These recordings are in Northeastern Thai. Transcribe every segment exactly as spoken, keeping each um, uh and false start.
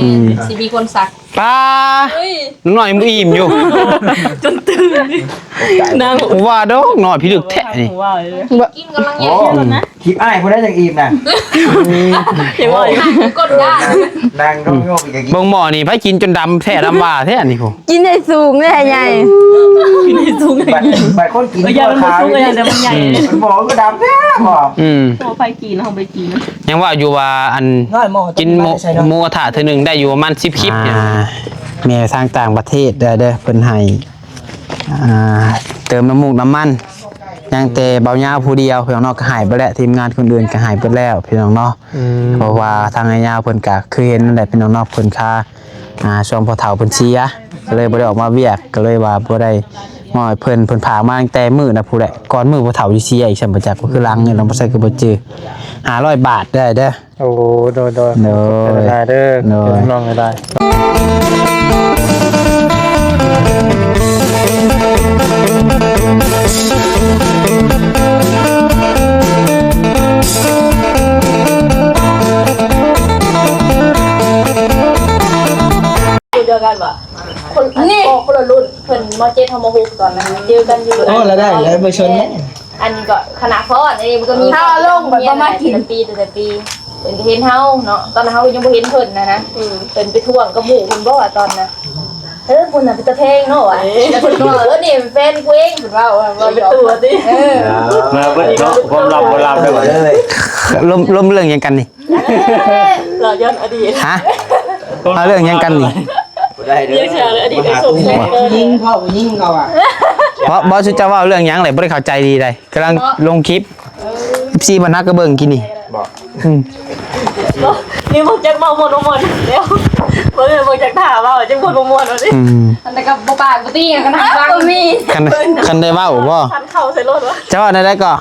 อืม สิมีคนสัก ป้า เฮ้ย น้องน้อยมันอิ่มอยู่ จนตื่น นาง ว่าดอกน้อยพี่ลึกแท้นี่ ว่าเลย กินกำลังใหญ่ โอ้ อยู่นะ คลิปอ้ายผู้ใดจังอิ่มน่ะ เห็นบ่ กดดัน นางต้องโยกอีกอย่างนี้ เบิ่งหม้อนี่ ไผกินจนดำแท้ดำว่าแท้นี่พุ้น กินให้สูงเลยใหญ่ กินให้สูง บัด บัดคนกิน เออ อย่ามัน ตัวขาว บ่สูงเลย แต่มันใหญ่ มันบอกว่าดำแท้บอก อืม โอ้ ไผกิน เฮาไปกิน ยังว่าอยู่ว่าอัน น้อยหม้อ กินหมู ใส่เนาะ หมูกระทะเทื่อหนึ่งได้อยู่ประมาณสิบคลิปเนี่ย อ่า แม่ทางต่างประเทศเด้อ เด้อ เพิ่นให้ อ่า เติมน้ำมูกน้ำมัน ยังแต่เบายาวผู้เดียว พี่น้องเนาะ ก็หายไปแล้ว ทีมงานคนอื่นก็หายไปแล้ว พี่น้องเนาะ อืม เพราะว่าทางอ้ายยาวเพิ่นก็คือเห็นนั่นแหละ พี่น้องเนาะ เพิ่นค่า อ่า ช่วงพ่อเฒ่าเพิ่นเสีย ก็เลยบ่ได้ออกมาเวียก ก็เลยว่าบ่ได้มอบให้เพิ่น เพิ่นฝากมาตั้งแต่มื้อนะพู้นแหละ ก่อนมื้อพ่อเฒ่าสิเสียอีก ซั่นบ่จัก ก็คือหลังนี่ลองบ่ใส่ก็บ่จือ ห้าร้อยบาทได้เด้อ โอ้ โดย โดย โดย ขอบใจหลายเด้อ โดย เดี๋ยวน้องก็ได้ รุ่นเดียวกันปะ คน นี่ คนละรุ่น เพิ่น ม.เจ็ด เฮา ม.หก ตอนนั้น เจอกันอยู่ โอ้ แล้วได้ แล้วไปชนแม่ อันนี้ก็คณะฟ้อน อันนี้มันก็มี เฮาลงไปประมาณกี่ แต่ละปี แต่ละปี เพิ่นก็เห็นเฮาเนาะ ตอนนั้นเฮายังบ่เห็นเพิ่นนะนะ อืม เพิ่นไปท่วงกับหมู่เพิ่นบ่ว่าตอนนั้น เออ เพิ่นน่ะเป็นตาแพงเนาะว่ะ เอ้ย แล้วเพิ่นก็ว่า เออ นี่แฟนกูเอง เพิ่นว่า ว่า ว่า เป็นตัวติ เออ มาเบิดเนาะ ความลับบ่ลับได้บ่ เลย ลม ลมเรื่องหยังกันนี่ เราย้อนอดีต ฮะ เอาเรื่องหยังกันนี่ บ่ได้เด้อ เรื่องเสียเลยอดีตไปส่งแม่ ผู้หญิง พ่อผู้หญิงเขาอะ เพราะ บ่ สิจะเว้าเรื่องหยังเลย บ่ได้เข้าใจดีใด กำลังลงคลิป เออ เอฟซี บรรณะก็เบิ่งกินนี่ บอก อืม นี่พวกจักเว้าม่วนบ่ม่วนแล้ว เบิ่ง เบิ่งจักท่าเว้าจักม่วนบ่ม่วนเอาสิ อืม อันนั้นก็บ่ปากบ่ตีกันก็นั่งฟัง มี คัน คันได้เว้าบ่ คันเข้าใส่รถวะ จะเว้าแนวใดก่อ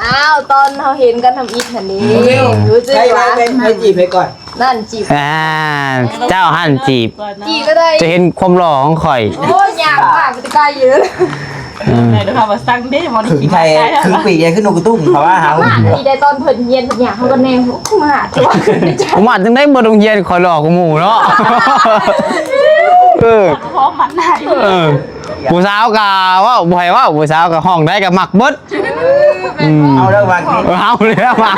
อ้าว ตอนเฮาเห็นกันทำอิฐหั่นนี่ เร็ว รู้สึก ใคร ว่า ใคร ใครจีบใครก่อน นั่นจีบ อ่า เจ้าหั่นจีบ จีบก็ได้ จะเห็นความหล่อของข่อย โอ้ย อยากปากไปไกลอยู่ อืม ไหนดูค่ะว่าสั่งเด้ บ่ได้ คือ กิน ไทย ได้ คือปีกใหญ่ขึ้นนกกระตุ้งเขาว่าเฮา มาดีได้ตอนเพิ่นเฮียนเพิ่นอยากเฮาก็แนง โอ้ มาหาตัว ผมว่าจังได้บ่ต้องเฮียนข่อยหล่อกว่าหมู่เนาะ เออ พร้อมมันได้ เออ ผู้สาวก็เว้า บ่ให้เว้า ผู้สาวก็ห้องใดก็มักเบิด อืม เอาแล้วมักนี่ เอาแล้วมัก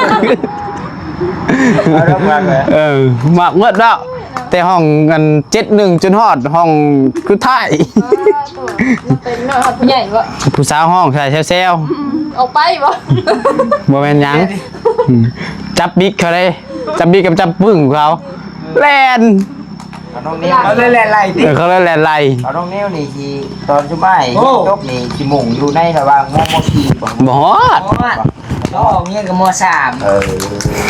เอาแล้วมักเลย เออ มักเบิดแล้ว แต่ห้องอันเจ็ดหนึ่งจนฮอดห้องสุดท้าย เป็นน้อยฮอดผู้ใหญ่บ่ ผู้สาวห้องใส่แซวๆ ออกไปบ่ บ่แม่นหยัง อืม จับบิ๊กเขาเลย จับบิ๊กกับจับปึ้งเขา แล่น เอาน้องแนว เขาเลยแล่นไล่ติ เออ เขาเลยแล่นไล่ เอาน้องแนวนี่สิ ตอนชุมอ้าย โอ้ จบนี่สิมุ่งอยู่ในระหว่าง ม.ม.สี่ บ่ บ่ฮอด บ่ฮอด เขาออกเรียนกับ ม.สาม เออ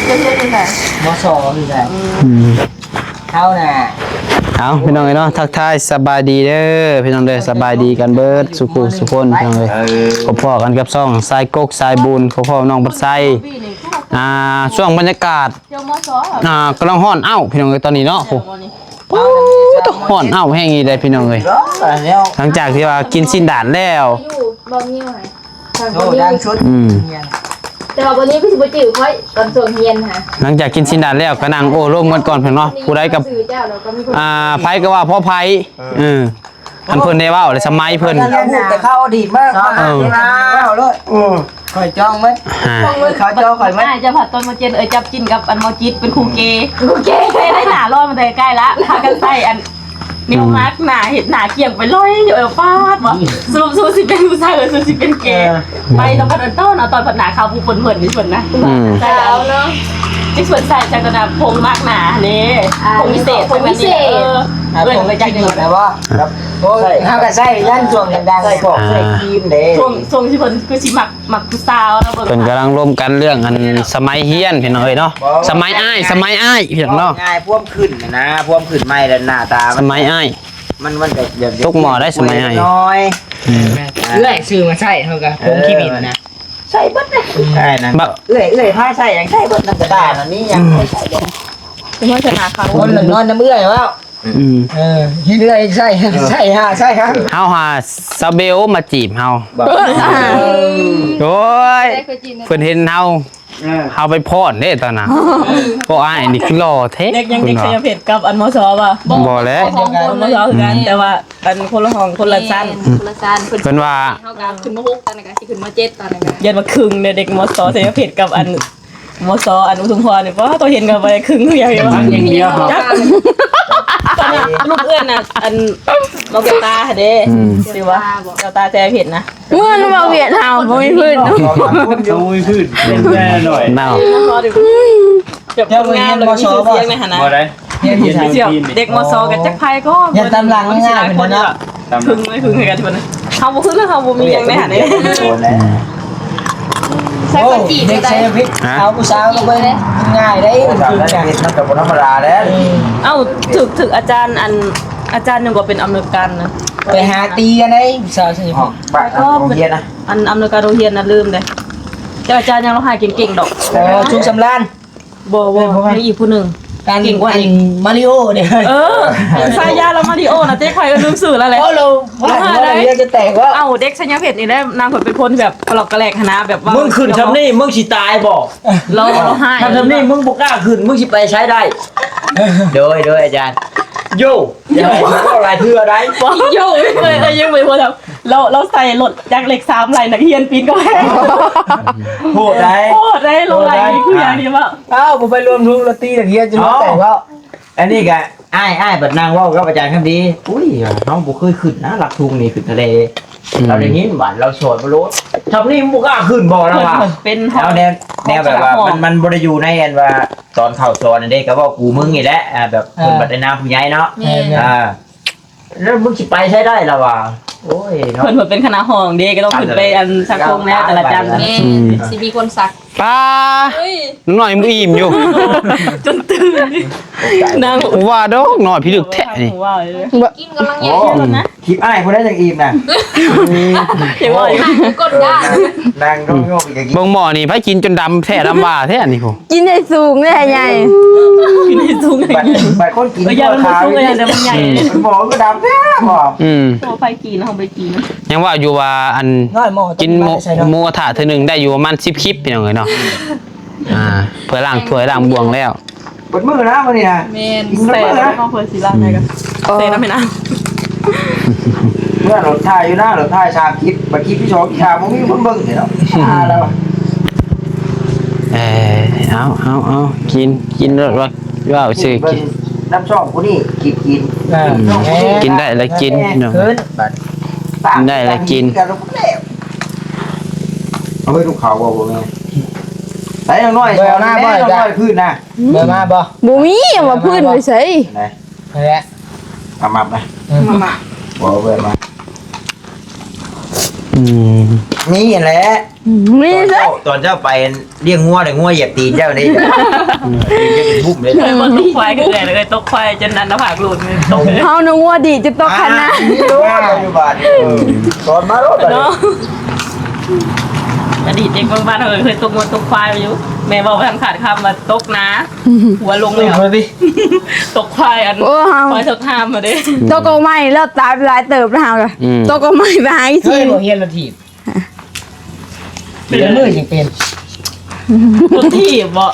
จะเรียนที่ไหน ม.สอง อยู่ไหน อืม เท่าน่ะ เอาพี่น้องเอ้ยเนาะ ทักทายสบายดีเด้อ พี่น้องเด้อ สบายดีกันเบิดสุขุสุคนพี่น้องเอ้ย เออ พบพ้อกันกับช่องสายกกสายบุญ พบพ้อน้องบัดไซ อ่า ช่วงบรรยากาศ เที่ยว ม.สอง อ่า กำลังฮ้อนอ้าว พี่น้องเอ้ย ตอนนี้เนาะ โอ้โห โอ้โห ฮ้อนอ้าวแฮงอีหลีเด้อพี่น้องเอ้ย แล้ว หลังจากที่ว่ากินสิ้นดาดแล้ว อยู่บ่มีหยัง โอ้ ดังสุด อืม แต่ว่าวันนี้พี่สิบ่จื้อค่อยตอนช่วงเฮียนค่ะ หลังจากกินสิ้นดาดแล้วก็นั่งโอ้ลมกันก่อนพี่น้องเนาะ ผู้ใดกับ ชื่อเจ้าแล้วก็มีคน อ่า ไผก็ว่าพ่อไผ เออ เออ อันเพิ่นได้เว้าเลย สมัยเพิ่น แต่เขาเอาดีดมา เออ เว้าเลย อืม ข่อยจองหมด อ่า เขาจองข่อยหมด อ้ายจะผัดต้นมะเจ็ด เอ้ย จับจินกับอันมอจิตเป็นคู่เกย์ คู่เกย์ เกย์ได้หนาลอยมาแต่ใกล้ละ พากันใส่อัน แนวมาร์กหนา เห็นหนาเกี่ยงไปลอย เออ ฟาดบ่ สรุป สรุปสิเป็นผู้ชาย เออ สรุปสิเป็นเกย์ เออ ไปต้องกันต้นเอาตอนผัดหนาขาวผู้เพิ่นเพิ่นนี่เพิ่นนะ อืม ใส่ ขาวเนาะ ที่เพิ่นใส่จักรดาพงมาร์กหนานี่ อ่า พงวิเศษ พงวิเศษ เออ อ่ะ เอิ้นไปจักรดา พงวิเศษนะบ่ ครับ โอ้ย ใช่ เฮาก็ใส่ยันช่วงดังๆ ใส่พวก อ่า ใส่ครีมเด้ ช่วง ช่วงที่เพิ่นคือสิมัก มักผู้สาวเนาะ เบิ่ง เพิ่นกำลังร่วมกันเรื่องอันสมัยเฮียนพี่น้องเอ้ยเนาะ บ่ สมัยอ้าย สมัยอ้ายพี่น้องเนาะ ง่ายพวกขึ้นน่ะนะ พวกขึ้นใหม่แล้วหน้าตามัน สมัยอ้าย มัน มันก็แบบ ตกหม้อได้สมัยอ้าย น้อย อืม เอื้อยซื้อมาใส่เฮาก็ เออ ผงขี้บินนะ ใส่เบิดเลย ใช่นะ บะ เอื้อย เอื้อยพาใส่หยังใส่เบิด น้ำกระดาษอันนี้ยัง อืม ใส่เบิด สมัยชนะเขา คนละนอนน้ำเอื้อยว่า อืม เออ เห็นเลย ใช่ ใช่ฮะ ใช่ฮะ เฮาหาสาวเบลมาจีบเฮา บอก โอ้ย เพิ่นเห็นเฮา เออ เฮาไปพ้อนเด้ตอนนั้น ก็อ้ายนี่คือหล่อแท้ เด็กยังเด็ก เพิ่นว่า ชัยเพชรกับอัน มส บ่ บ่แล้ว สองคน มส คือกัน แต่ว่าอันคนละห้องคนละชั้น คนละชั้น เพิ่นว่า เฮาก็ขึ้น ม.หก ตอนนั้นก็สิขึ้น ม.เจ็ด ตอนนั้นก็ ยันว่าครึ่งเนี่ย เด็ก มส ชัยเพชรกับอัน มส อันอุทุมพรเนี่ย เพราะว่าตัวเห็นกันไปครึ่งเดียวอยู่ อย่างเดียว จัก ตอนนั้นลูกเอื้อนน่ะ อัน บ่าวแก้วตาเด้ อืม สิว่า บ่าวแก้วตาชัยเพชรนะ เมื่อนั้นบ่าวเวียดเฮาบ่มีพื้น บ่มีพื้น เป็นแน่หน่อย เนาะ แบบคนงาม แล้วก็มีชื่อเสียงในหั้นนะ บ่ได้ เรียนที่ไส เสี่ยว เด็ก มส กับจักไผก็ เรียนตามหลังง่ายๆ เพิ่นเนาะ ครึ่งไม่ครึ่งให้กันทุกคนนะ เฮาบ่คือเรื่องเฮาบ่มีหยังในหั้นเด้ โอ้ เด็กชัยเพชร ฮะ เอาผู้สาวก็เบิ่งง่ายได้ โอ้ เด็กชัยเพชรมันก็บ่ธรรมดาแล้ว เอ้า ถึก ถึกอาจารย์อัน อาจารย์ยังก็เป็นอำนวยการนะ ไปหาตีกันได้ ผู้สาวชัยเพชร อ๋อ บ้านโรงเรียนนะ อันอำนวยการโรงเรียนน่ะลืมเด้ แต่อาจารย์ยังร้องไห้เก่งๆดอก อ๋อ ชุมสำราญ บ่ บ่ เออ บ่แม่น มีอีกผู้หนึ่ง การ เก่งกว่าอีก อันมาริโอเนี่ย เออ ฉายาเรามาริโอนะ เจ๊ไข่ก็ลืมชื่อแล้วแหละ โอ้ เรา ร้องไห้ได้ เรียนจะแตกแล้ว เอ้า เด็กชัยเพชรนี่แหละ นางเพิ่นเป็นคนแบบกะหลอกกะแหลกหั้นนะ แบบว่า มึงขึ้นซำนี้ มึงสิตายบ่ เรา เราให้ ถ้าซำนี้มึงบ่กล้าขึ้น มึงสิไปไสได้ โดย โดยอาจารย์ โย่ อย่าให้เว้าหลายเทื่อได้ โย่ เอ้ย เอ้ย ยังไม่พอทำ เรา เราใส่รถจักรเหล็กสามไหลนักเรียนปีนกำแพง โหดได้ โหดได้ เราไหล โหดได้ คืออย่างนี้ว่า อ้าว ผมไปรวมทุนรถตีนักเรียนจนรถแตกแล้ว อันนี้ก็อ้าย อ้ายบัดนั่งเว้ากับอาจารย์คำดี อุ้ย เฮาบ่เคยขึ้นนะ หลักทุ่งนี่ขึ้นทะเล อืม เราได้ยินบาดเราสอนบ่โลด ซำนี้มึงบ่กล้าขึ้นบ่ เราว่า เป็น แล้วแนว แนวแบบว่า มัน มันบ่ได้อยู่ในอันว่า ตอนเข้าสอนนั่นเด้ ก็เว้ากูมึงนี่แหละ อ่า แบบ เพิ่น อ่า บัดในนามผู้ใหญ่เนาะ แม่น อ่า แล้วมึงสิไปไสได้ล่ะวะ โอ้ยเนาะ เพิ่น เพิ่นเป็นคณะห้องเด้ ก็ต้องขึ้นไปอันสักคงแล้วแต่ละจันทร์ แม่น อืม สิมีคนสัก ป้า เฮ้ย น้อยบ่อิ่มอยู่ จนตื่น นาง ว่าดอกน้อยพิลึกแท้นี่ ว่าเลย บ่ กินกำลังใหญ่ โอ้ นะ คลิปอ้ายผู้ใดจังอิ่มน่ะ เดี๋ยวว่าอยู่ กดได้ นางโยกๆอีก เบิ่งหม้อนี่ ไผกินจนดำแท้ดำว่าแท้นี่พุ้น กินให้สูงเด้อใหญ่ กินให้สูง บัด บัดคนกิน เออ อย่ามันบ่สูง ขาว อย่าแต่มันใหญ่ อืม มันบอกก็ดำแท้บอก อืม ตัวไผกิน เฮาไปกิน ยังว่าอยู่ว่าอัน น้อยหม้อ กินหมู ตัวนี้มาใส่เนาะ หมูกระทะเทื่อหนึ่งได้อยู่ประมาณสิบคลิปพี่น้องเอ้ยเนาะ อ่า เพื่อล้างถ้วยล้างบ่วงแล้ว เบิดมื้อนะมื้อนี้นะ แม่น กินเบิดมื้อนะ แซ่บเนาะ เพิ่นสิล้างให้กัน เออ แซ่บนะแม่นาง เมื่อรถถ่ายอยู่นะ รถถ่ายสามคลิป บัดคลิปที่สองที่สามบ่มีคนเบิ่งเด้เนาะ อ่า แล้วอะ เออ เอา เอา เอา กิน กินรถว่า ว่าเอาซื้อกิน เบิ่งน้ำช่องผู้นี้ คลิปกิน อ่า อืม กินได้แล้วกินเนาะ เกิน บัด กินได้แล้วกิน เอาไว้ลูกเขาบ่ บ่แม่น ใส่น้อย เบอร์มาบ่ น้อย จ้ะ น้อยพื้นนะ เบอร์มาบ่ บ่มี เอามาพื้นไปใส่ ไหน นั่นแหละ เอามับนะ อืม มาม่า บอกเบอร์มา อืม มีแหละ อืม มี ตอน ซะ เจ้า ตอนเจ้าไปเลี้ยงงัวเลย งัวเหยียบตีนเจ้านี่ ตีนจะเป็นบุ้มเลย เออ ตกควายคือไง แล้วก็ตกควายจนอันหน้าผากหลุดเลย ตก เฮานึกว่าดีจะตกขนาด อ่า นี่รู้ว่าอยู่บ้าน เออ สอนมาโลด เนาะ อดีตเด็กบ้านๆ เฮาเคยตกงัวตกควายมาอยู่ แม่บอกว่าทันขาดคำว่าตกนา หัวลงเลย เออ ตกควายอัน โอ้ เฮา ควายชอบห้ามมาเด้ ตกกองไม้แล้วตายไปหลายเติบแล้วเฮาก็ อืม ตกกองไม้ไปหาอีกที เฮ้ย บ่เฮียนรถถีบ เป็นมือยังเป็น รถถีบบ่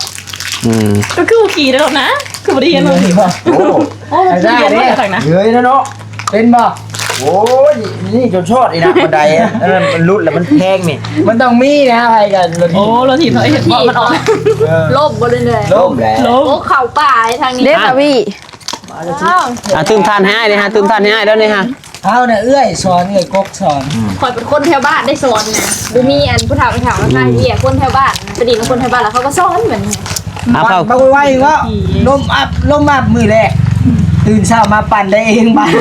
อืม ก็คือขี่แล้วนะ คือบ่ได้เฮียนรถถีบ โอ้ โอ้ ได้เด้ เฮ้ยนะเนาะ เป็นบ่ โอ้ย นี่จนชอดอีกนะ บันไดอะ เออ มันรุดแล้วมันแพงนี่ มันต้องมีนะ อะไรกัน รถถีบ โอ้ รถถีบเขาเห็นเพราะมันออก เออ ล้มบ่เลยเนี่ย ล้มแล้ว ล้ม โอ้ เข่าป่าไอ้ทางนี้ เด้อ อ่ะ บ่าวอี้ อ้าว อ่ะ ตื่มถ่านให้อ้ายเลยฮะ ตื่มถ่านให้อ้ายแล้วนี่ฮะ เอาน่ะ เอื้อยสอน เอื้อยกกสอน อืม ข่อยเป็นคนแถวบ้านได้สอนนะ บ่มีอันผู้เฒ่าผู้เฒ่ามาขายเบียร์ คนแถวบ้าน ไปดีกับคนแถวบ้านแล้วเขาก็สอนเหมือนกัน เอาเข้า บักไวๆ ว่า ลมอัพ ลมอัพมื้อแรก ตื่นเช้ามาปั่นได้เองบ้าน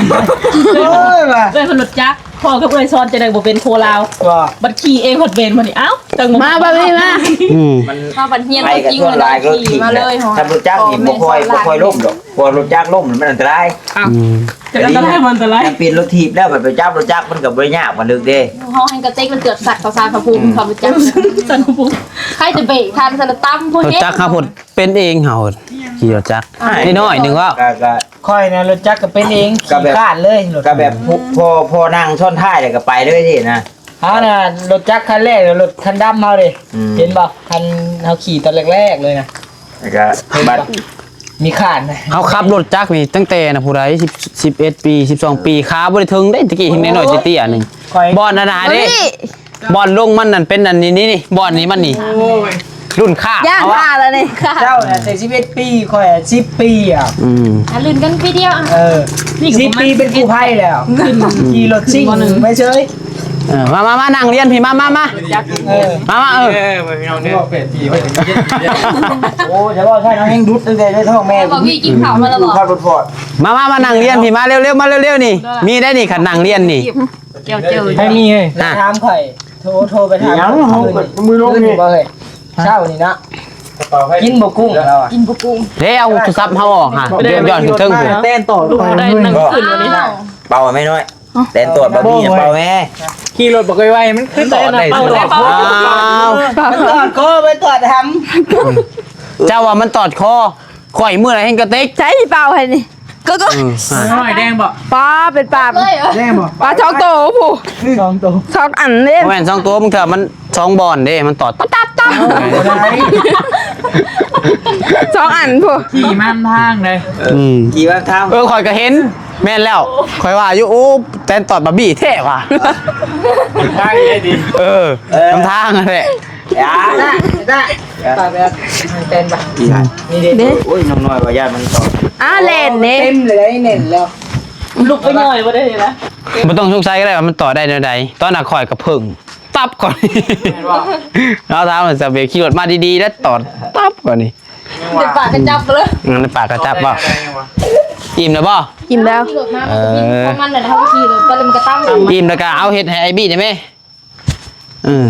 โอ้ยว่ะ เอื้อยคนรถจักร พ่อกับเอื้อยสอนจะได้บ่เป็นโคลาว ว่า บัดขี่เองฮอดเวรบัดนี้ เอ้า จังบ่ มาบ่าวอี้มา อืม มัน มาบัดเฮียนตัวจริง ไปกับส่วนหลายก็ เลยขี่มาเลย ถ้ารถจักรนี่บ่ค่อย บ่ค่อยล้มดอก เพราะรถจักรล้มมันอันตราย อ้าว อืม จะอันตราย มันอันตราย มันเป็นรถถีบแล้ว มันไปจับรถจักรมันก็บ่ได้ยากปานเดิมเด้ เฮาหันกระเต็กมันเกือบสัตว์เขาสารพระภูมิ อืม เขารถจักร สารพระภูมิ ใครจะเบรกทัน สารตั้มพวก รถ นี้ จักรเฮาพุ้นเป็นเองเฮา ขี่รถจักร อ่า นิดหน่อยหนึ่งว่า ก็ ก็ ข่อยนะรถจักรก็เป็นเอง ก็แบบ ขี้คร้านเลยรถ ก็แบบผู้ พอ พอนั่งซ้อนท้ายแล้วก็ไปเลยสินะ เฮาน่ะรถจักรคันแรกแล้วรถคันดำเฮาเด้ อืม เห็นบ่ คันเฮาขี่ตอนแรกๆเลยนะ แล้วก็บัด มีคร้านนะ เฮาขับรถจักรนี่ตั้งแต่นะผู้ใด สิบ สิบเอ็ดปี สิบสองปี ขาบ่ได้ถึงเด้ ตะกี้เห็นน้อยๆเตี้ยๆหนึ่ง ข่อย บ่อนอันนั้นเด้ เฮ้ย บ่อนลงมันนั่นเป็นอันนี้นี่ บ่อนนี้มันนี่ โอ้ย รุ่นข้า ย่าง เอาอะ ข้าแล้วนี่ค่ะ เจ้าน่ะแต่สิบเอ็ดปี ข่อยอะสิบปีอ่ะ อืม อ่ะ รุ่นกันปีเดียวอ่ะ เออ นี่ก็ สิบ ประมาณ ปีเป็นกู้ภัยแล้ว ขึ้น ขี่รถซิ่งไปเฉย เออ มามามานั่งเรียนพี่ มามามา เออ มามา เออ เออ พี่น้องเนี่ย โอ้ เดี๋ยวว่าใช่น้องยังดุดตั้งแต่ในท้องแม่ บ่มีกินข้าวมาแล้วบ่ ข้าวรถฟอร์ด มามามานั่งเรียนพี่ มาเร็วๆ มาเร็วๆ นี่ มีได้นี่ คันนั่งเรียนนี่ เจ้าเจ้า ให้มีเฮ้ย อ่ะ ถามข่อย โทร โทรไปถาม ยัง เฮาก็มือลงนี่ บ่เฮ้ย เช้านี่นะ กินบ่กุ้งแล้วอะ กินบ่กุ้ง เด้ เอาโทรศัพท์เฮาออกฮะ เดี๋ยวย้อนขึ้นเทิง แต้นต่อ ลูกได้นั่งขึ้นวันนี้ เป่าไหมน้อย แต้นตอดบ่มี เป่าแม่ ขี่รถบ่ค่อยไว มันคือตอดได้ เป่าได้ เป่า อ้าว มันตอดคอ มันตอดทำ เจ้าว่ามันตอดคอ ข่อยมื้อไหนเห็นกระติก ใช่เป่าให้นี่ ก็ ก็ อืม อ่ะ น้อยแดงบ่ ปลาเป็นปลา เลยเหรอ แดงบ่ ปลาสองตัวผู้ สองตัว สองอันเด้ บ่แม่นสองตัว มึงเถอะ มันสองบ่อนเด้ มันตอดตับตับตับ เอาบ่ได้ สองอันผู้ ขี่มันทางเลย อืม ขี่มันทาง เออ ข่อยก็เห็น แม่นแล้ว ข่อยว่าอยู่ โอ้ แตนตอดบาร์บี้แท้ว่ะ ทางเลยดิ เออ เออ นำทางนั่นแหละ อย่า ได้ ได้ ไปแบบแตนไป นี่เด้ เด้ โอ้ย น้องน้อยว่าย่านมันตอด อ้า แล่นเด้ เต็มเลย เน้นแล้ว ลุกไปหน่อยบ่ได้เลยนะ บ่ต้องสงสัยก็ได้ว่ามันตอดได้แนวใด ตอนน่ะข่อยกระเพิ่ง ตับก่อน แม่นบ่ เราถามว่าจะไปขี่รถมาดีๆ แล้วตอดตับก่อนนี่ ในปากกระจับเลย อืม ในปากกระจับบ่ อิ่มแล้วบ่ อิ่มแล้ว ขี่รถมา เออ มันก็บินของมันน่ะ เขาก็ขี่รถไปแล้วมันก็ตั้ง อิ่มแล้วก็เอาเห็ดให้ไอ้บี้ได้ไหม เออ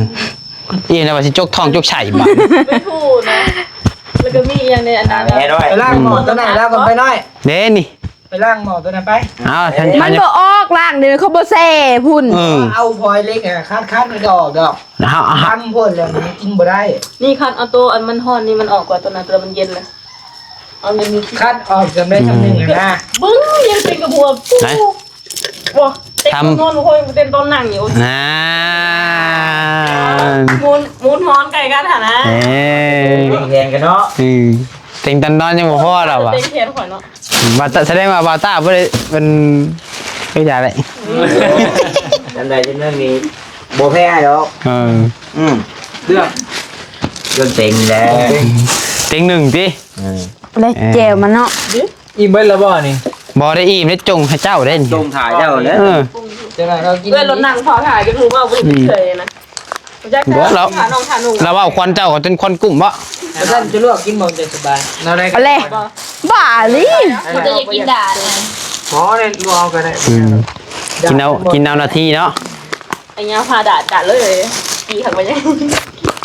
อิ่มแล้วว่าสิจกท้องจกไส้บ่ ไม่ถูกนะ แล้วก็มีอย่างในอันนั้น อ่า แม่ด้วย ไปล้างหม้อตัวไหนแล้วก็ไปหน่อย เด้นี่ ไปล้างหม้อตัวนั้นไป เอา ฉัน มันบ่ออก ล้างเดี๋ยวเขาบ่แซ่พุ่น เออ เอาพลอยเหล็กอะ คัดๆ มันก็ออกดอก เอา เอา ทำพ่นแล้วมันกินบ่ได้ นี่คัดเอาตัวอันมันฮ้อนนี่มันออกกว่าตัวนั้น ตัวมันเย็นเลย เอาเงินนี่ คัดออกจำได้จำหนึ่งอะนะ บึ้ง ยังเป็นกระบวบ ไหน ว้า เต้น ทำ ตอนนอนบ่ค่อยเต้นตอนนั่งอยู่ อ่า หมุน หมุนฮ้อนไกลกันหั่นนะ เอ้ย แข่งกันเนาะ อืม เต็งตอนนอนยังบ่พอแล้ววะ เต้นแขนข่อยเนาะ บ่าวต้า แสดงว่าบ่าวต้าบ่ได้ มัน ไม่ได้เลย จำได้จำเรื่องนี้ บ่แพ้ดอก เออ อืม เรื่อง เรื่องเต็งแหละ เต็งหนึ่งติ เออ และแจ่วมันเนาะ อิ่มเบิดแล้วบ่นี่ บ่ได้อิ่มได้จงให้เจ้าได้นี่ จงถ่ายเจ้าแล้ว เออ เจ้าหน้าเรากิน เพื่อนรถนั่งพอถ่ายจนรู้ว่าบ่ได้เฉยนะ จัก บ่ เรา ถ่าน้องถ่านุ่ง เราเอาควันเจ้าจนควันกุ้มบ่ แล้วท่านจะลวกกินบ่จะสบาย เอาเลย บ่ บ้านี่ มันจะอยากกินด่านะ อ๋อ ได้ลวกเอาก็ได้ อืม กินเอา กินเอานาทีเนาะ ไอ้เงี้ยพาด่าด่าเลย ตีเขาไปเลย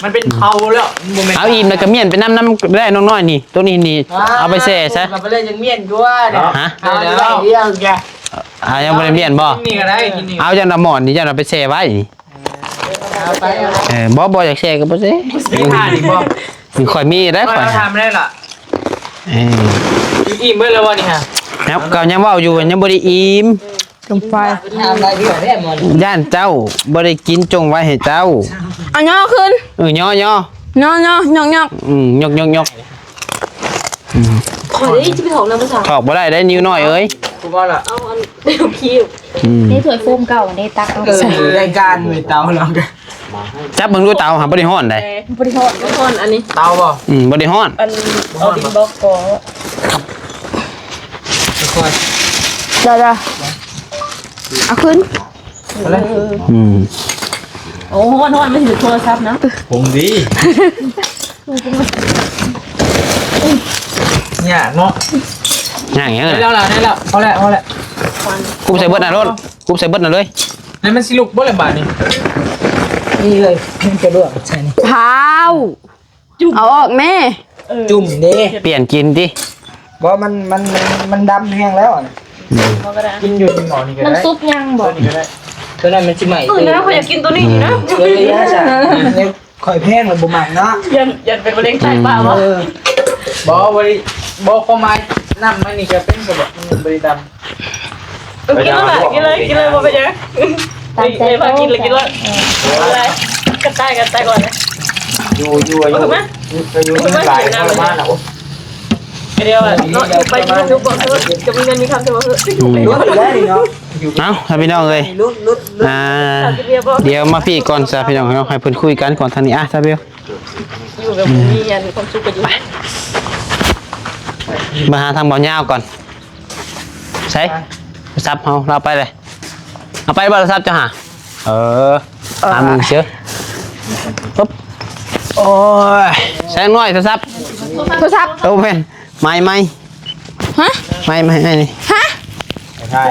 มันเป็นเขาแล้ว มันบ่แม่น เอาอิ่มแล้วก็เมียนไปน้ำน้ำได้น้องน้อยนี่ ตัวนี้นี่ อ่า เอาไปแช่ซะ เอาไปเลยจังเมียนด้วย ฮะ เอาไปเรื่องแก อ่า ยังบ่ได้เมียนบ่ กินนี่ก็ได้ กินนี่ เอาจังน้ำหมอนนี่ จังเอาไปแช่ไว้นี่ เอาไป เออ บ่ บ่อยากแช่ก็บ่แช่ สิถ่ายนี่บ่ คือข่อยมีได้ข่อย เอาทำได้ล่ะ เออ อิ่มเบิดแล้วบ่นี่ฮะ ครับ ก็ยังเว้าอยู่ ยังบ่ได้อิ่ม จงไป ย่านเจ้าบ่ได้กินจงไว้ให้เจ้า เอาย่อขึ้น เออ ย่อ ย่อ ย่อ ย่อ ยก ยก อืม ยก ยก ยก อืม ข่อยได้จะไปถอกน้ำภาษา ถอกบ่ได้ ได้นิ้วน้อยเอ้ย กูว่าละ เอาอันเดียวคีบ อืม นี่ถ้วยโฟมเก่าอันนี้ตักเอา เออ รายการมีเตาแล้วกัน จับเบิ่งดูเตาหาบ่ได้ฮ้อนใด บ่ได้ฮ้อน บ่ฮ้อนอันนี้ เตาบ่ อืม บ่ได้ฮ้อน อันเอาดินบล็อกก่อน ค่อย เดี๋ยวๆ เอาขึ้น อะไร อืม โอ้ ฮ้อนๆ ไม่ถือโทรศัพท์นะ ผมดี ยากเนาะ ยากหยัง ได้แล้วล่ะ ได้แล้ว พอแล้ว พอแล้ว คุบใส่เบิดน่ะโลด คุบใส่เบิดน่ะเลย แล้วมันสิลุกบ่ล่ะบาดนี้ นี่เลย มันจะลวกใช่นี่ พร้าว จุ่ม เอาออกแม่ จุ่มเด้ เปลี่ยนกินติ บ่ มัน มัน มัน มันดำแห้งแล้วอะ อืม กินอยู่ในหม้อนี่ก็ได้ มันสุกยังบ่ ตัวนี้ก็ได้ ตัวนั้นมันสิใหม่ เออนะ ข้อยอยากกินตัวนี้นี่นะ ตัวนี้นะจ๊ะ ข่อยแพงเลยบ่มักเนาะ ยัน ยันเป็นมะเร็งไตปลาบ่ เออ บ่ บ่ได้ บ่ ความหมาย น้ำมันนี่ก็เป็นสำหรับมันบริดำ กินเลยกินเลยกินเลยบ่เป็นหยัง ตามใจ เอ้ยพากินเลยกินเลย เออ อะไรกระต่ายกระต่ายก่อนนะ อยู่อยู่อยู่ เอาถูกไหม อยู่อยู่หลายทรมานอ่ะโอ้ เดี๋ยวอะเนาะอยู่ไปอยู่ทุกบอกเถอะจะมีเงินมีคำจะบอกเถอะ อืม ลุ้นอยู่ได้นี่เนาะ เอ้าครับพี่น้องเอ้ย ลุ้นลุ้นลุ้น อ่า เดี๋ยวมาพี่ก่อนซะพี่น้องเนาะ ให้เพิ่นคุยกันก่อนทางนี้ อ่ะซะเบล อยู่แบบมีอันความสุขก็อยู่ มาหาทางบ่าวยาวก่อน ใส่ โทรศัพท์เฮา เราไปเลย เอาไปบ่โทรศัพท์เจ้าหา เออ หามึงเชียว ปุ๊บ โอ้ย แสงน้อย โทรศัพท์ โทรศัพท์ โอ้แม่น ไม่ไม่ ฮะ ไม่ไม่ไม่นี่ ฮะ ใช่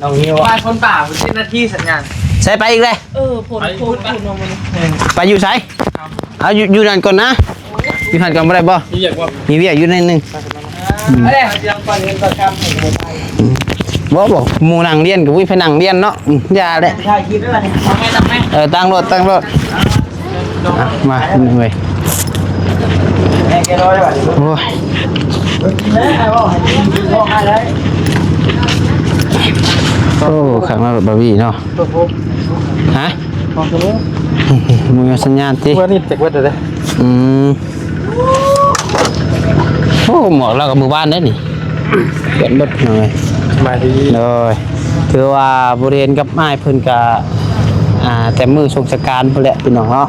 น้องนิว ว่าคนป่ามันสิบนาทีสัญญาณ ใส่ไปอีกเลย เออผลผลผลมามัน ไปอยู่ไส เอาอยู่อยู่นั่นก่อนนะ อยู่นั่นก่อนบ่ได้บ่ มีเวียกบ่ มีเวียกอยู่นั่นหนึ่ง อะไรมันจะก่อนเงินก่อนคำ บ่บ่หมู่นั่งเรียนกับวิพนังเรียนเนาะ อืมอย่าแหละ ถ่ายคลิปไว้ก่อนเนี่ย เอาไงต่อไหม เออ ตั้งรถ ตั้งรถ อ่ะ มาเว้ย แม่แกรอได้ป่ะ โอ้ย แม่เอาให้กินข้าวให้ได้ โอ้ ขังมารถบาร์บี้เนาะ ตัวผม ฮะ ของตัวนี้ มึงเอาสัญญาณติ เมื่อนี่เจ็กเวทเลย อืม โอ้ หมอกเรากับมือบ้านได้นี่ เปลี่ยนรถหน่อย สบายดี โดย ถือว่าบ่ได้เห็นกับอ้ายเพิ่นกะ อ่า แต่มื้อสงสการพุ้นแหละพี่น้องเนาะ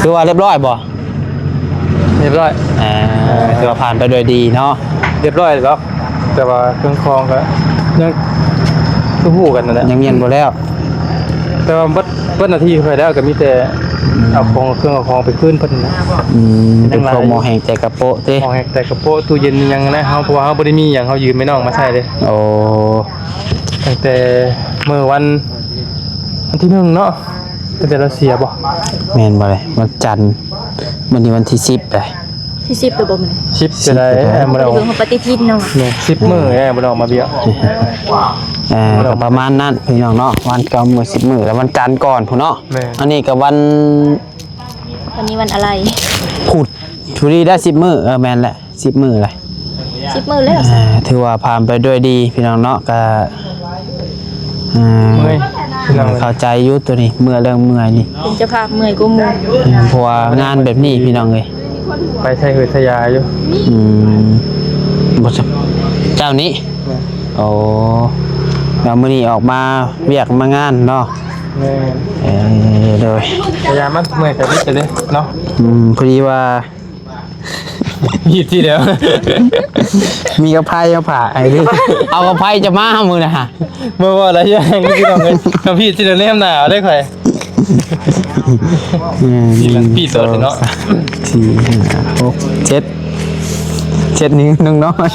ถือว่าเรียบร้อยบ่ เรียบร้อย อ่า ถือว่าผ่านไปโดยดีเนาะ เรียบร้อยแล้ว แต่ว่าเครื่องคองก็ยังคือฮู้กันนั่นแหละ ยังเวียนบ่แล้ว แต่ว่าเบิด เบิดหน้าที่ไปแล้วก็มีแต่ อืม เอาของเครื่องเอาของไปคืนเพิ่นนะ อืม เป็นพวกหม้อแห้งแต่กระโปะติ หม้อแห้งแต่กระโปะ ตู้เย็นยังนะ เฮา เพราะว่าเฮาบ่ได้มีหยัง เฮายืมแม่น้องมาใช้เด้ โอ้ ตั้งแต่มื้อวัน วันที่หนึ่งเนาะ ตั้งแต่เราเสียบ่ แม่นบ่เลย วันจันทร์ มื้อนี้วันที่สิบเลย ที่สิบเลยบ่มื้อนี้ สิบก็ได้ สิบก็ได้ เอ้ยบ่ได้ออก เบิ่งของปฏิทินเนาะ เนี่ย สิบมื้อแน่บ่ได้ออกมาเวียก เอ่อ ก็ประมาณนั้นพี่น้องเนาะ วันเก่ามื้อสิบมื้อ แล้ววันจันทร์ก่อนพุ้นเนาะ แม่น อันนี้ก็วัน วันนี้วันอะไร พุธ พอดีได้สิบมื้อ เออ แม่นแหละ สิบมื้อเลย สิบมื้อแล้ว อ่า ถือว่าผ่านไปด้วยดีพี่น้องเนาะ ก็ อ่า เมื่อยพี่น้อง เข้าใจอยู่ตัวนี้ เมื่อยเรื่องเมื่อยนี่ เป็นเจ้าภาพเมื่อยกว่าหมู่ อืม เพราะว่างานแบบนี้พี่น้องเอ้ย ไปใช้หืดใช้ยาอยู่ อืม บ่ เจ้านี้ แม่น โอ้ แล้วมื้อนี้ออกมาเวียกมางานเนาะ แม่น เออ โดย พยายามมันเมื่อยแต่นิดเดียวเด้เนาะ อืม พอดีว่า มีดที่เดียว มีกระไพมาผ่าไอ้นี่ เอากระไพจะมาหามึงนะฮะ เมื่อว่าอะไรอย่างนี้พี่น้องเอ้ย กับพี่ที่เดียวแนมหนาวได้ใคร อืม นี่มันพี่ตัวเนาะ สอง สาม สี่ ห้า หก เจ็ด เจ็ด นิ้วน้องน้อย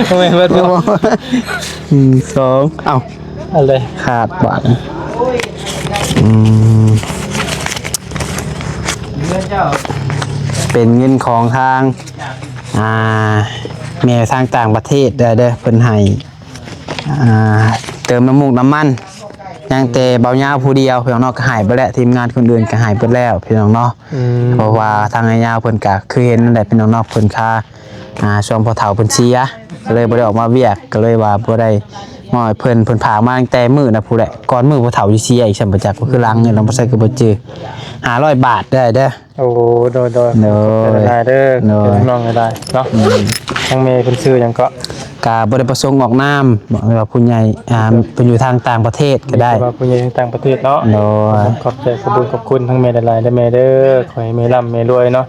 ทำไมเบิดบ่ อืม สอง เอ้า อะไร ขาดบาท อืม เป็นเงินของทาง อ่า แม่ทางต่างประเทศเด้อ เด้อ เพิ่นให้ อ่า เติมน้ำมูกน้ำมัน ยังแต่เบาหญ้าผู้เดียว พี่น้องเนาะ ก็หายไปแล้ว ทีมงานคนอื่นก็หายไปแล้ว พี่น้องเนาะ อืม เพราะว่าทางอ้ายยาวเพิ่นก็คือเห็นนั่นแหละ พี่น้องเนาะ เพิ่นค่า อ่า ช่วงพ่อเฒ่าเพิ่นเสีย ก็เลยบ่ได้ออกมาเวียก ก็เลยว่าบ่ได้มอบให้เพิ่น เพิ่นฝากมาตั้งแต่มื้อนะพู้นแหละ ก่อนมื้อพ่อเฒ่าสิเสียอีก ซั่นบ่จัก ก็คือหลังเงินเราบ่ใส่ก็บ่จือ ห้าร้อยบาทได้เด้อ โอ้ โดย โดย โดย ขอบใจหลายๆเด้อ โดย เป็นน้องหลายๆเนาะ อืม ทางแม่เพิ่นชื่อหยังเกาะ กะบ่ได้ประสงค์ออกนาม บอกเลยว่าผู้ใหญ่ อ่า เพิ่นอยู่ทางต่างประเทศก็ได้ ว่าผู้ใหญ่ทางต่างประเทศเนาะ โดย ขอบใจ ขอบคุณ ขอบคุณทางแม่หลายๆเด้อแม่เด้อ ขอให้แม่ร่ำแม่รวยเนาะ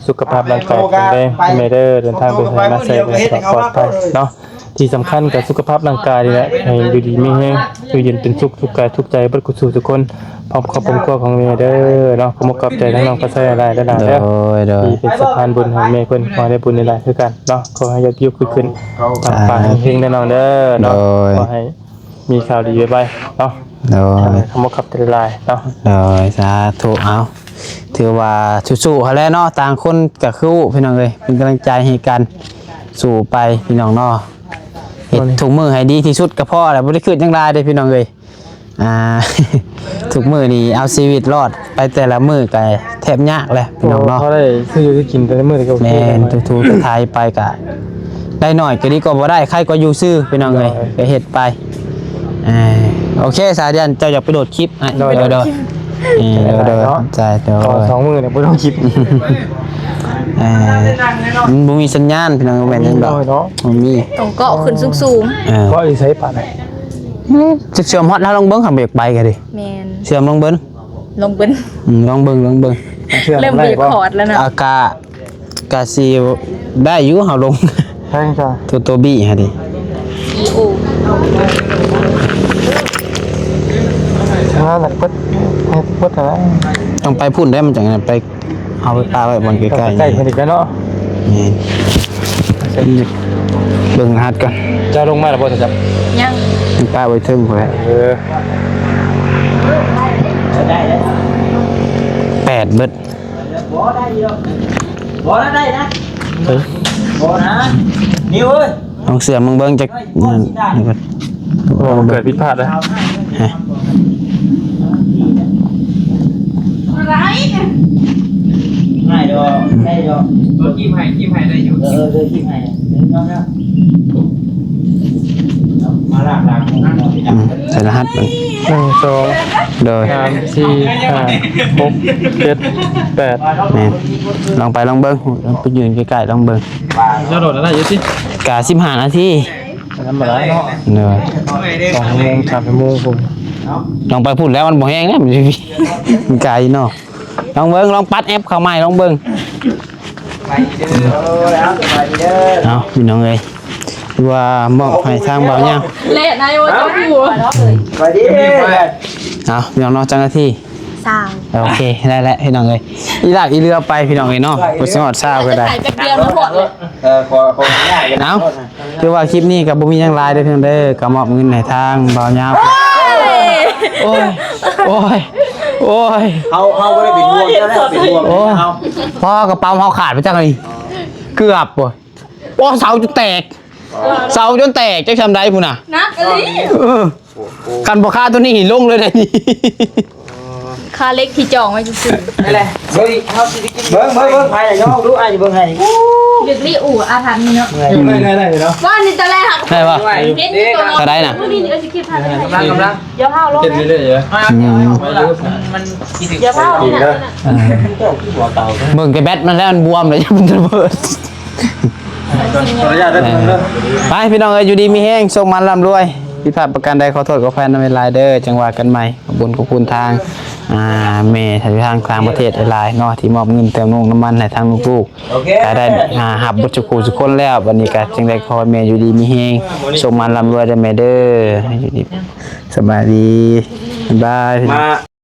สุขภาพร่างกายแข็งแรงแม่เด้อ เดินทางไปไสมาไสก็ปลอดภัยเนาะ ที่สำคัญก็สุขภาพร่างกายนี่แหละ ให้อยู่ดีมีแฮง อยู่เย็นเป็นสุข ทุกกายทุกใจ เบิดกุศลทุกคน พร้อมครอบครัวของแม่เด้อเนาะ ขอบคุณขอบใจทั้งน้องกระแสหลายๆเด้อหลานเด้อ โดย โดย ที่เป็นสะพานบุญให้แม่เพิ่น ขอให้ได้บุญหลายๆคือกันเนาะ ขอให้ยอดวิวขึ้นๆ ปังๆเฮงๆเด้อน้องเด้อเนาะ โดย ขอให้มีข่าวดีไวๆเนาะ โดย ขอบคุณขอบใจหลายๆเนาะ โดย สาธุ เอา ถือว่าสู้ๆหั้นแหละเนาะ ต่างคนก็คือพี่น้องเอ้ย เป็นกำลังใจให้กัน สู้ไปพี่น้องเนาะ เฮ็ดทุกมื้อให้ดีที่สุดก็พอแล้ว บ่ได้คิดหยังหลายเด้อพี่น้องเอ้ย อ่า ทุกมื้อนี่เอาชีวิตรอดไปแต่ละมื้อก็แทบยากแหละพี่น้องเนาะ พอได้ซื้ออยู่ซื้อกินแต่ละมื้อก็โอเค แม่น แล้ว ถูๆไถไปก็ ได้หน่อยก็ดีกว่าบ่ได้ ใครก็อยู่ซื่อพี่น้องเอ้ย โดย ก็เฮ็ดไป เออ โอเค สาเดือน เจ้าอยากไปโหลดคลิปให้ โดย โดย โดย เออ โดย โดย เนาะ ใจ โดย ขอสองมื้อเนี่ยบ่ต้องคิด เออ มันบ่มีสัญญาณพี่น้อง แม่นจั่งดอก โดยเนาะ บ่มี ต้องเกาะขึ้นสูงๆ เออ เกาะอยู่ไสปานใด จะเชื่อมฮอดเฮาลองเบิ่ง คันบ่อยากไปก็ดี แม่น เชื่อมลองเบิ่ง ลองเบิ่ง อืม ลองเบิ่ง ลองเบิ่ง เชื่อม เริ่ม ได้บ่ รีคอร์ดแล้วนะ อากา กะสิได้อยู่ เฮาลง ใช่จ้ะ ตัว ตัวบี้ฮะดิ อีโอ งานน่ะเปิด ให้เปิดอะไร ต้องไปพุ่นได้ มันจั่งนั้นไป เอาไปปะไว้บ่อนใกล้ๆ ใกล้ๆ นี่ กันอีกแล้วเนาะ นี่ เบิ่งรหัสก่อน เจ้าลงมาแล้วบ่จ๊ะ ยัง มันปะไว้เทิงพุ้นแหละ เออ แปดเบิด บ่ได้อยู่ดอก บ่ได้นะ เฮ้ย บ่นะ นิวเอ้ย ลองเชื่อมมึงเบิ่งจัก เฮ้ย นั่น นี่ก่อน โอ้ เกิดผิดพลาดแล้ว ฮะ อะไรเนี่ย ง่ายดอก ได้ดอก ตัวจิ้มให้ จิ้มให้ได้อยู่ เออ เออ ตัวจิ้มให้ เดี๋ยวน้องนะ มาลากหลัง อืม ใส่รหัสมัน หนึ่ง สอง โดย สาม สี่ ห้า หก เจ็ด แปด แม่น ลองไปลองเบิ่ง ลองไปยืนใกล้ๆ ลองเบิ่ง เจ้าโดดอะไรอยู่สิ กะสิบห้านาที ธรรมดาเนาะ โดย สองโมง สามโมงพุ้น ลองไปพุ้นแล้วมันบ่แห้งนะ มันสิ มันไกลเนาะ ลองเบิ่ง ลองปัดแอปเข้าใหม่ ลองเบิ่ง ไปเด้อ เอาแล้วไปเด้อ เอาพี่น้องเอ้ย ว่ามอบให้ทางบ่าวยาว เละนายว่าเจ้าหัว ไปดิ เอาพี่น้องเนาะ เจ้าหน้าที่ สาว โอเค ได้แล้วพี่น้องเอ้ย อีหลากอีเรือไปพี่น้องเอ้ยเนาะ บ่สิฮอดซาวก็ได้ ถ่ายแป๊บเดียวมันหมดเลย เออ ขอ ขออนุญาต เอา ถือว่าคลิปนี้ก็บ่มีหยังหลายเด้อพี่น้องเด้อ ก็มอบเงินให้ทางบ่าวยาว โอ้ย โอ้ย โอ้ย เฮา เฮาบ่ได้เป็นห่วงเจ้านะ เป็นห่วง โอ้ย เฮา พ่อกระเป๋าเฮาขาดไปจังได๋ เกือบบ่ โอ้ เสาจนแตก เสาจนแตก จักซำใด๋พุ้นน่ะ หนักอีหลี เออ คันบ่คาตัวนี้ลงเลยเด้อนี่ ค่าเหล็กที่จองไว้ซื่อๆ นั่นแหละ เบิ่ง เฮาสิได้กิน เบิ่ง เบิ่ง เบิ่ง ไผล่ะ ย่องดู อ้ายสิเบิ่งให้ ๆ เด็กนี่อู่อาถรรพ์นี่เนาะ ได้ ได้ ได้เนาะ ว่านี่ตอนแรกหัก ได้ปะ เห็นอยู่ตัว เท่าใดน่ะ มื้อนี้นี่ก็สิคิดพาไป กำลัง กำลัง เดี๋ยวเฮาลง เฮ็ดเรื่อยๆอยู่ อืม มัน มัน เดี๋ยวเฮาลง เออ เบิ่งแต่แบตมันแล้วมันบวมเลย มันจะระเบิด ขออนุญาตเด้อ ไปพี่น้องเอ้ย อยู่ดีมีแฮง โชคมันร่ำรวย ผิดพลาดประการใดขอโทษขออภัยนำหลายๆเด้อ จั่งว่ากันใหม่ ขอบคุณ ขอบคุณทาง อ่า แม่ทาง ทางต่างประเทศหลายๆเนาะ ที่มอบเงินเติมน้ำมันให้ทางลูกๆ โอเค ก็ได้ อ่า รับเบิดทุกผู้ทุกคนแล้ว บัดนี้ก็จั่งใดขอให้แม่อยู่ดีมีแฮง โชคมันร่ำรวยเด้อแม่เด้อ อยู่ดี สบายดี บ๊ายบาย มา